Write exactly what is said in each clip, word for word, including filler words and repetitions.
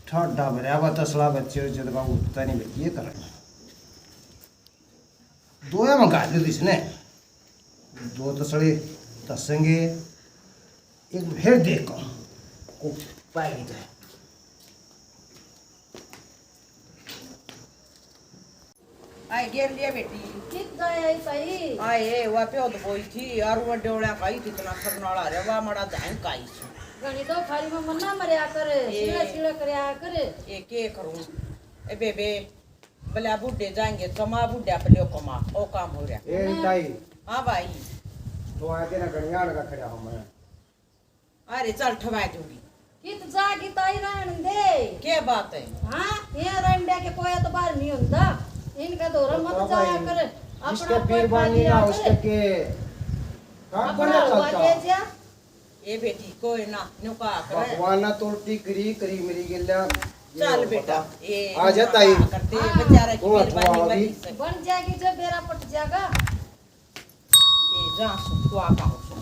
ठाडा भरया हुआ तसला बच्चे जद का उठता नहीं भाई, ये करना। दो या मंगा दे इसने, दो तसले तसेंगे, एक फिर देखो को पाएगी तो। आए घेर लिया बेटी। कित जाए आई सही? आए, वा प्योद बोई थी, और वो डोला खाई थी, इतना सरनाला रे, वा मड़ा धान काई से। घणी तो खाली में मन्ना मरया कर, ए। सीला सीला करया कर। ए, के करूं? ए बेबे, भले बूढ़े जाएंगे, कमा बूढ़े पे लियो कमा, ओ काम हो रहा। ए ताई। हाँ भाई। तो आए तेरा घड़ियाल का खड़ा हूं मैं। अरे चल, ठवा दूंगी। कित जागी ताई, रहन दे। क्या बात है? हाँ, ये रंडे के कोया तो बाहर नहीं होता, इनका धोरा मत बताओ जाया भाई, कर। जिसके अपना पीर बानी ना, उसके के काम अपना बना चलता। ए बेटी, कोई ना, न्यू कहा करे। भगवान ना तो उल्टी करी, करी मेरी गेल्या। चल बेटा, ए आ जा ताई। करते, हाँ। बेचारा की मेहरबानी बनी से। बन जाएगी जब बेरा पट जाएगा। ए, जा सो, तो आ पाओ सो।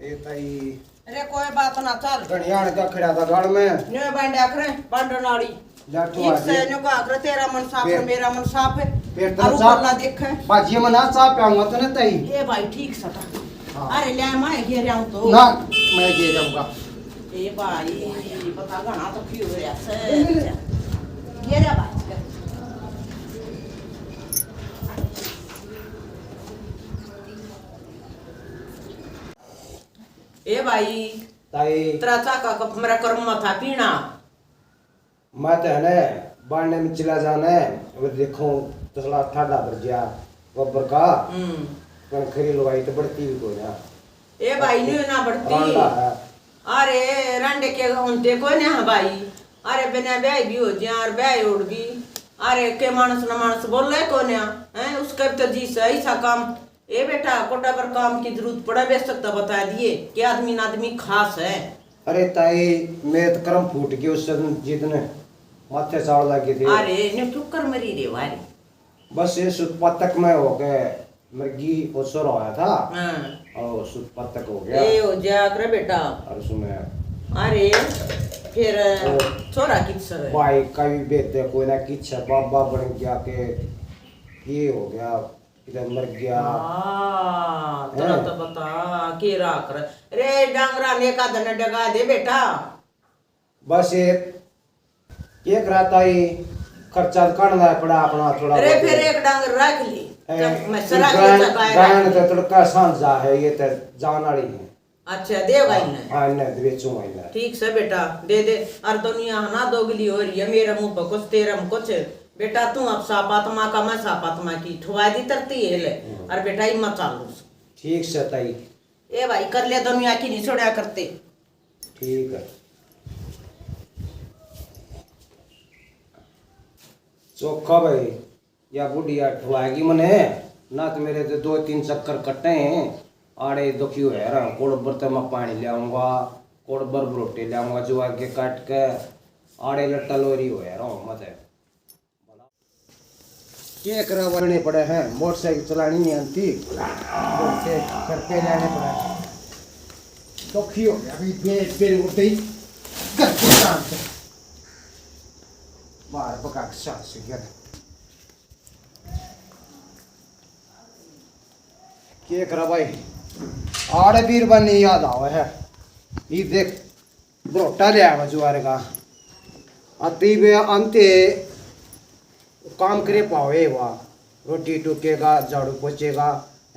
ए ताई। अरे कोई बात ना, चल। घणियाण का खड़ा था गल में। न्यू बांड्या करे, बांडो नाली। जा तू ठीक आ से जा। न्यू कहा करे, तेरा मन साफ है, फिर? मेरा मन साफ है। फिर तो और ऊपर ना देखे। बाजी में ना चाह पियाऊंगा तने ताई। ए भाई, ठीक सटा। हाँ। अरे ले, मैं घेर आऊं तो। ना, मैं घेर आऊंगा। ए भाई, पता घना तो क्यों हो रहा से। घेरा बात कर। ए भाई, ताई। तेरा चा का कप मेरा कर्म में था पीना। मैं तो है ना, बांडे में चला जाना है, वो देखो, तसला ठाडा भर गया, गोबर का, हम्म। कण खरी लुगाई तो बढ़ती भी कोई ना। ए भाई, न्यू ना बढ़ती। रांडा है। अरे, रांडे के होंदे कोई ना भाई। अरे, बिना ब्याह भी हो जा, और ब्याह उड़ भी। अरे, के मानस न मानस बोले कोन्या, हैं? उसके भी तो जी सही सा काम। ए बेटा, कोटा पर काम की जरूरत पड़े, बेशक तो बता दिए कि आदमी न आदमी खास है। अरे ताई, मेरे तो कर्म फूट गए उस दिन जितने माथे चावल लगे थे। अरे, ने क्यों कर मरी रे वारी? बस ये सुतपातक में होके मरगी ओसर होया था। हाँ। और सुतपातक हो गया। ए हो जा करे बेटा। और उसमें अरे, फिर ओ, छोरा कित सर है? भाई का भी बेटे कोई ना कित सर, बाबा बन गया के, ये हो गया, इधर मर गया। हाँ, हैं? तेरा तो बता, के राख रहा। रे, डांगरा ने का धन डगा दे बेटा। बस ये एक रात आई, खर्चा तो काढ़ना पड़ा अपना थोड़ा अरे, बहुत। फिर एक डांगर रख ली। हैं? जब मैं सरा के गायन, चकाए गायन रख तो ली। तड़का सांझा है, ये तो जान वाली है। अच्छा, देगा हाँ, इन्हें? हाँ, इन्हें बेचूंगा इन्हें। ठीक से बेटा, दे दे। और दुनिया है ना दोगली हो रही है, मेरे मुंह पर कुछ, तेरे में कुछ। बेटा, तू अब साफ आत्मा का, मैं साफ आत्मा की, ठुआ दी तरती है ले। हम्म। और बेटा, इम्मा चालू से। ठीक से ताई। ए भाई, कर ले, दुनिया की नहीं छोड़ा करते। ठीक है। चोखा भाई, या बुढ़िया ठुआएगी मने, ना तो मेरे तो दो तीन चक्कर कटे हैं, आड़े दुखी हो रहा, कोड़बर ते मैं पानी ले आऊंगा, कोड़बर रोटी ले आऊंगा, जो आगे काट के आड़े लट्टा लोरी हो रहा हूँ मैं तो। के करा वरने पड़े हैं, मोटरसाइकिल चलानी नहीं आती, तो के करके लेने पड़े। दुखी हो गया अभी, बे-, बेरे उठते ही करके काम से बाहर पका के सांस गया। के करा भाई, आड़े बीरबानी याद आवे है। ये देख, बरोटा ले आवा जुआर का। अति बे अंते काम करे पावे वा। रोटी टूकेगा, झाड़ू पोछेगा,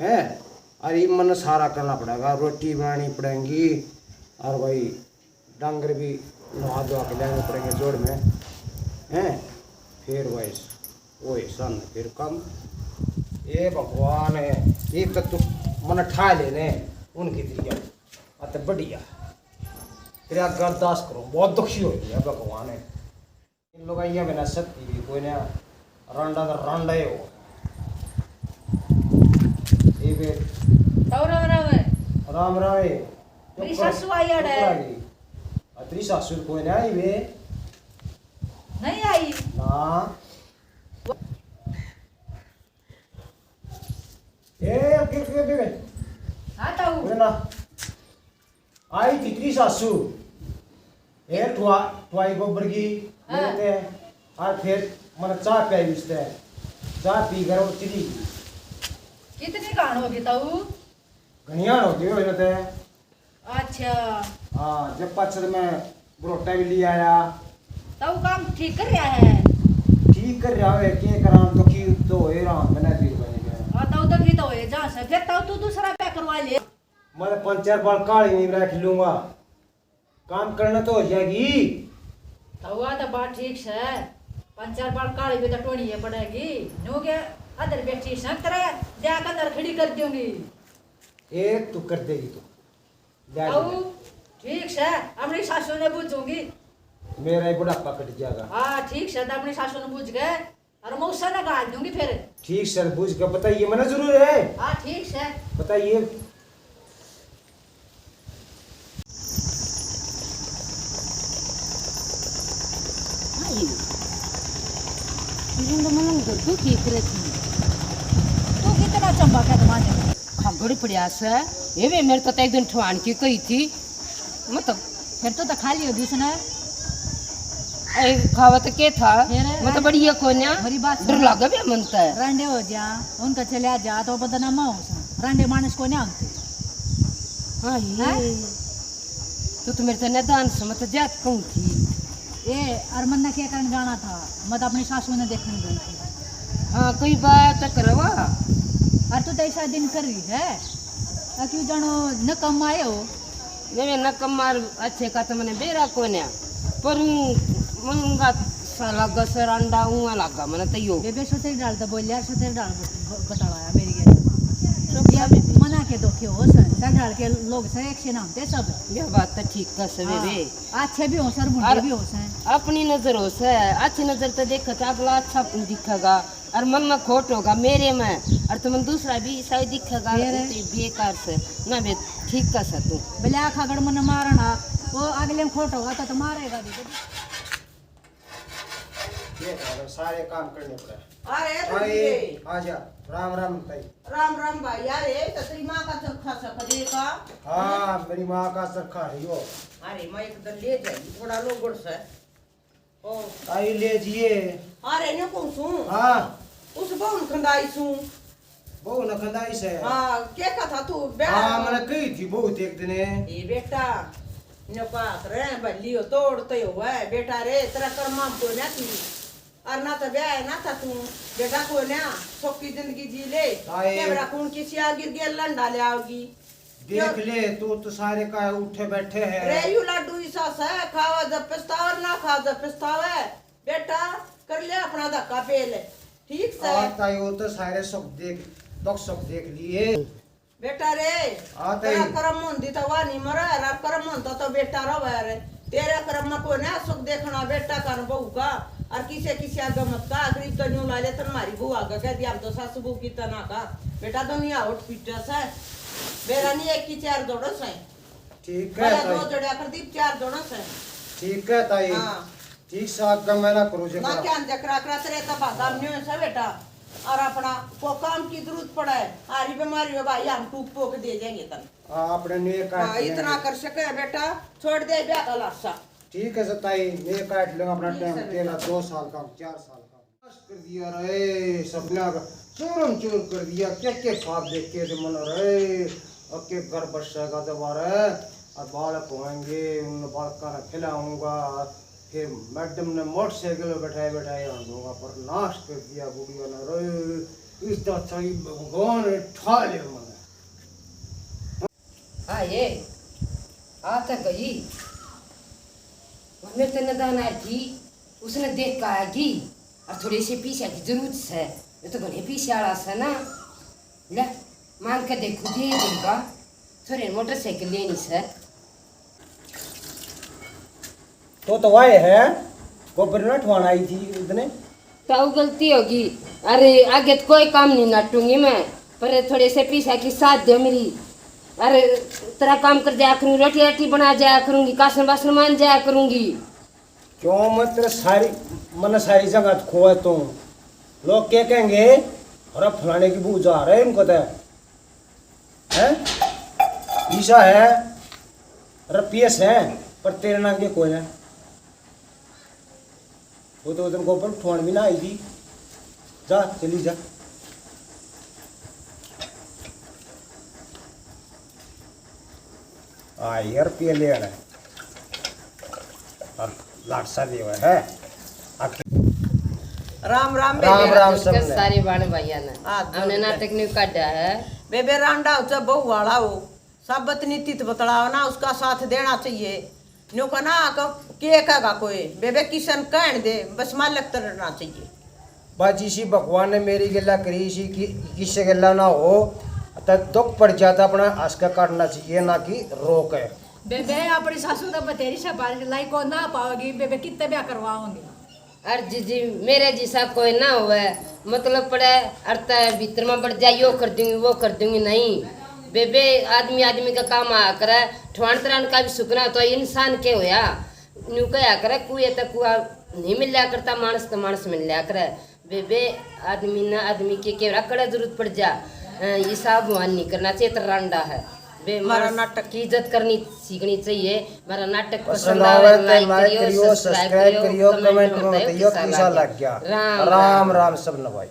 हैं? अरे मन सारा करना पड़ेगा, रोटी बनानी पड़ेगी। और भाई, डांगर भी नहा धोआ के लेने पड़ेंगे जोड़ में, हैं? फिर वही, वही सन, फिर कम। ए भगवान, एक तो तू मन ठा लेने उनकी तरिया, अत बढ़िया। तेरे आगे अरदास करो, बहुत दुखी हो गया भगवान। इन लुगाइयां बिना सत्ती भी कोई ना, रांडा तो रांडा ही हो। ये बे राम राम है। राम राम है। मेरी सासू आई अड़े। आ, तेरी सासू कोई ना आई बे? नहीं आई। ना। ए, अब गिर, गिर, गिर। हाँ ताऊ। बोले ना, आई थी तेरी सासू, ए ठुआ, ठुआई गोबर की, हाँ। मेरे ते, और फिर मैंने चाय पिलाई उसते, चाय पी कर और चली गई। कितनी घाण होगी ताऊ? घणियाण होगी हो जाते। अच्छा। हाँ, जब पाछे तो मैं बरोटा भी ले आया। ताऊ काम ठीक कर रहा है? ठीक कर रहा है, के करा, दुखी तो हो रहा, मैंने भी बने गया। हाँ, ताऊ दुखी तो हो जा से, फिर ताऊ तू दूसरा ब्याह करवा ले। मैं तो पांच चार बार काली नहीं रख लूंगा, काम करना तो हो जाएगी। ताऊ आ तो बात ठीक से, पांच चार बार काली भी तो टोनी ये पड़ेगी। न्यू के अदर बैठी संग तेरे ब्याह का अंदर खड़ी कर दूंगी। ए, तू कर देगी तू। ले आ ताऊ, ले। ठीक से, अपनी सासू ने बूझूंगी। मेरा ही बुढ़ापा कट जाएगा। हाँ, ठीक से, तो अपनी सासू ने बूझ के और मौसा ने गाल दूंगी फिर। ठीक से, बूझ के बताइए, मना जरूर है। हाँ, ठीक से। बताइए। हाँ, ये। ये तो मलंग तो तू की करे थी? तू कितना चंबा के दमाने? खागड़ पड़िया से। ये वे मेरे तो एक दिन ठवान की कही थी। मैं तो फिर तो, तो खाली होगी उसने। ए, खावा तो के था? फिर मैं तो रांडे, बढ़िया कोन्या। मेरी बात डर सुन। लागे बे मन तो। रांडे हो जा, उनका चले आ जा तो बदनामा हो सा। रांडे मानस कोन्या होते। हाँ, ये। हैं? तू तो मेरे से नदान समझ जात कहूँ थी। ए, और मन्ना क्या करने जाना था? मैं तो अपनी सासू ने देखने गई थी। हाँ, कोई बात करवा। और तू तो ऐसा दिन कर रही है, आ क्यों जानो न कम आए हो? नहीं, मैं न कम आर अच्छे का तो मैंने बेरा कोन्या, पर हूँ मंगा सा लागा सरांडा हुआ लागा मैंने तो यो। बेबे सतेर डाल तो बोल यार, सतेर डाल ब-, बतावा यार मेरी गैल। चुप ये कर। मना के धोखे हो सर, सर डाल के लोग सर एक से नाम ते सब। यह बात तो ठीक का सर हाँ। बेबे। अच्छे भी हो सर, बुरे और भी हो सर। अपनी नजर हो सर, अच्छी नजर तो देखे तो अगला अच्छा दिखेगा, और मन में खोट होगा मेरे में, और तुम दूसरा भी शायद दिखेगा, मेरे? तो बेकार से ना बे, ठीक का से तू। भले आखा गड़ मन मारना, वो अगले में खोट होगा तो, तो मारेगा भी। ये तो सारे काम करने पड़े। अरे, अरे, आ जा। राम राम ताई। राम राम भाई। अरे, तो तेरी माँ का चरखा सक देखा? हाँ, मेरी माँ का चरखा है यो। अरे, मैं एक दिन ले जाई, थोड़ा लोगड़ से। ओ। ताई ले जिए। अरे, ने कहूँ सूं। हाँ। उस बहू ने खंदाई सूं। बहू ने खंदाई से? हाँ, के का था तू ब्याह? हाँ, मैंने कही थी बहुत एक दिन। ए बेटा, ने बात रे, बल्ली हो तोड़ते हो है, बेटा रे, तेरा कर्मा में कोई ना थी। और ना तो ब्याह है, ना था तू। बेटा को ना, सुख की जिंदगी जी ले। ताई। के बेरा कौन किसी आ गिर गया, लंडा ले आओगी। देख ले, तू तो सारे का उठे बैठे है। रे यू लाडू ईसा से, खावा जब पछतावे, ना खा जब पछतावे। बेटा, कर ले अपना धक्का पेल, ठीक से। और ताई, वो तो सारे सुख देख, दुख सुख देख लिए। बेटा रे, आ ताई। तेरा कर्म होंदी तो वह नहीं मरा, और कर्म होंदा तो बेटा रहा रे। तेरे कर्म में कोई ना सुख देखना, बेटा का न बहू का, और किसे किसे आगे मत का, गरीब तो न्यू ला ले, तन मारी बहू आगे कह दिया, हम तो सासू बहू की तना का। बेटा, दुनिया उठ पीटे से, बेरा नहीं एक की चार जोड़ो से। ठीक है भला ताई। दो जोड़िया कर दीप, चार जोड़ो से। ठीक है ताई। हाँ। ठीक साथ का मैं ना करूँ जे ना करा। क्या जकरा करा तेरे तो भागा में नहीं से बेटा। और अपना को काम की जरूरत पड़े, हारी बीमारी हो भाई, हम टूक पोक दे जाएंगे तन। हाँ, अपने ने काट हाँ, लेंगे। इतना कर सके बेटा, छोड़ दे ब्याह का लाशा। ठीक है सताई, ने काट लेंगे अपना ठीक टाइम, है बेटा। तेरा दो साल का, चार साल का। नाश कर दिया रे सपना का, चूरम चूर कर दिया। क्या क्या ख्वाब देखे थे मन रे, और के घर बसेगा दोबारा, और बालक होंगे, उन बालका ने खिलाऊंगा, फिर मैडम ने मोटरसाइकिल पे बैठाए बैठाए आंदूंगा, पर नाश कर दिया बुढ़िया ने रे। इस तो अच्छा ही भगवान ने ठा ले मने। हाँ ये, आ तो गई। और मेरे तो नदान आई थी, उसने देख का आगी। और थोड़े से पीछे की जरूरत से, ये तो घणे पीछे आला से ना। ले, मांग के देखो, दे देगा। थोड़े मोटरसाइकिल लेनी से। तो तो वाए है, गोबर ना ठवाना आई थी इतने। ताऊ गलती होगी। अरे आगे तो कोई काम नहीं नाटूंगी मैं, पर थोड़े से पीछा की साथ दे मेरी। अरे तेरा काम कर जाया करूंगी, रोटी राटी बना जाया करूंगी, कासन बासन मान जाया करूंगी। क्यों मैं तेरे सारी, मने सारी जगह खोए तू। लोग क्या कहेंगे, अरे फलाने की बहू जा रहे उनको तो। हैं? ईसा है, रुपये से, पर तेरे नाम के कोई ना। वो तो उधर गोबर उठवान भी ना आई थी। जा, चली जा। आ यार, रुपये ले आना है। और लाट सा देवा है। आखिर राम राम राम बेबे। राम सबने। सारे बाण भाइया ने हाँ, हमने जोड़ के। नाटक नहीं काटा है। बेबे रांडा हो चाहे बहू वाला हो, साबत नीति तो बतलाओ ना, उसका साथ देना चाहिए। न्यू का ना क-, के कहेगा कोई, बेबे किसन कहन दे, बस मालक तरना चाहिए। बाजी सी भगवान ने मेरी गल्ला करी सी कि किसे गल्ला ना हो, तो दुख पड़ जाता अपना हंस के काटना चाहिए, ना कि रो के। बेबे, अपनी सासू तो बतेरी सिफारिश लाई, को ना पाओगी बेबे, कितने ब्याह करवाओगी? अर जीजी, मेरे जिसा कोई ना होवे, मतलब पड़े, अर तै भीतर में बढ़ जा, यो कर दूंगी, वो कर दूंगी, नहीं। बेबे, आदमी आदमी का काम आया करे, ठवान तरान का भी सुखना तो इंसान के होया, न्यू कहा करे, कुए तो कुआ नहीं मिलया करता, मानस तो मानस मिलया करे। बेबे, आदमी ना आदमी के केवरा कड़ा जरूरत पड़ जा, अ, हिसाब वहान नहीं करना चाहिए, तो रांडा है। बे, हमारा मानस नाटक की इज्जत करनी सीखनी चाहिए। हमारा नाटक पसंद पसंद आवे आवे तो तो like like करियो, करियो, subscribe subscribe करियो, करियो, comment comment में में बताइयो बताइयो किसा किसा लग लग गया। गया। राम राम राम। राम सब न भाई।